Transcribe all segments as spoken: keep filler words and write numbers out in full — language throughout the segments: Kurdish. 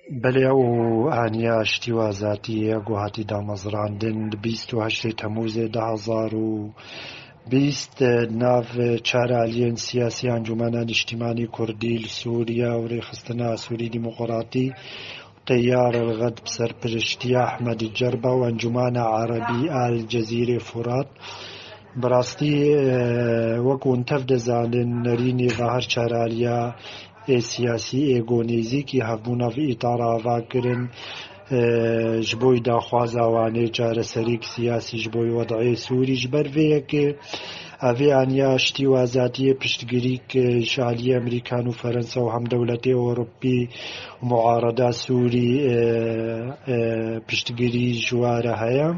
Belê, ew aniya şitî û azatiyê ya ku hatî damezrandin, di bîst û heştê Temûzê du hezar û bîst, nav çar aliyên siyasî Encûmena Niştîmanî Kurdî li Sûriye û Rêxistina Sûrî Demokratî, Teyar el Xed bi serpiriştiya Ehmed Cerba û Encûmana Erebî El Cezîrê Furat, bi rastî, e, wek hûn tev dizanin, nerînê va her çar aliya ê siyasî ê ku nêzîkî hevbûna vî îtara ava kirin, e, ji bo daxwaza wan ê çareserîk siyasî ji bo wed'ê Sûrî. Ji ber vê yekê evê aniya şitî û azatiyê piştgirîk, e, ji aliyê Amerîkan û Ferensa û hemdewletê Ewropî û muareda Sûrî, e, e, piştgirî ji we re heye.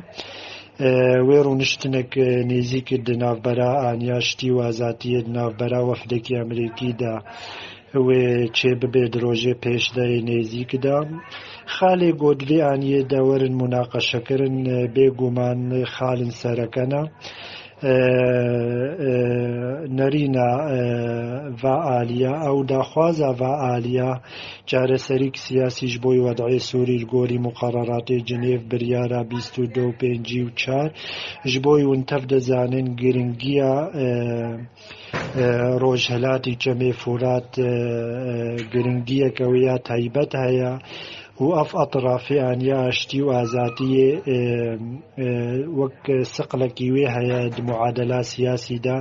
E, wê rûniştinek, e, nêzîk di navbera aniya şitî û azatiyê di navbera wefdekî Amerîkî de wê çê bibe di rojê pêş de yê nêzîk de. Xalê ku di vê aniyê de werin munaqeşekirin, e, bêguman xalin sereke ne. E, e, nerîna, e, va aliya, ew daxwaza va aliya çareserîk siyasî ji bo wed'ê Sûrî li gorî muqereratê Cinêv biryara bîst û du û pêncî û çar, ji bo hûn tev dizanin giringiya, e, e, Rojhilatî Çemê Furat, e, e, giringiyeke wê ya taybet heye û ev etrafê aniya aştî û azatiyê, e, e, wek siqlekî wê heye di muadela siyasî de,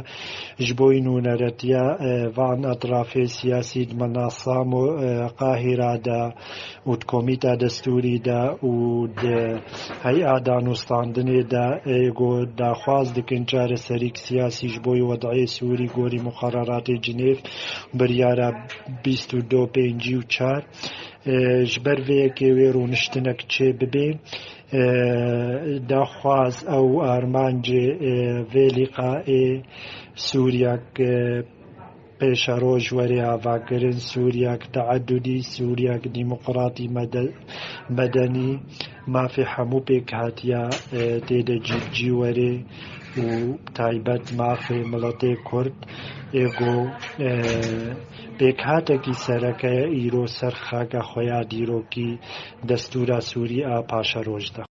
ji bo nûneretiya, e, van etrafê siyasî di Menasam û, e, Qahîra de û di komîta destûrî de û di hey'a danûstandinê de, ê ku daxwaz dikin çareserîk siyasî ji bo wed'ê Sûrî gorî muqereratê Cinêv, biryara bîst û du pêncî û çar, e, ji ber vê yekê wê rûniştinek çê bibe. E, daxwaz ew armancê, e, vê lîqaê Sûriyek, e, pêşeroj were avakirin, Sûriyek teedudî, Sûriyek demokratî mede-, medenî, mafê hemû pêkhatiya, e, tê de cîbicî were û taybet mafê miletê Kurd ê ku, e, pêkhatekî sereke ye îro ser xaka xwe ya dîrokî destûra Sûrî a paşeroj de.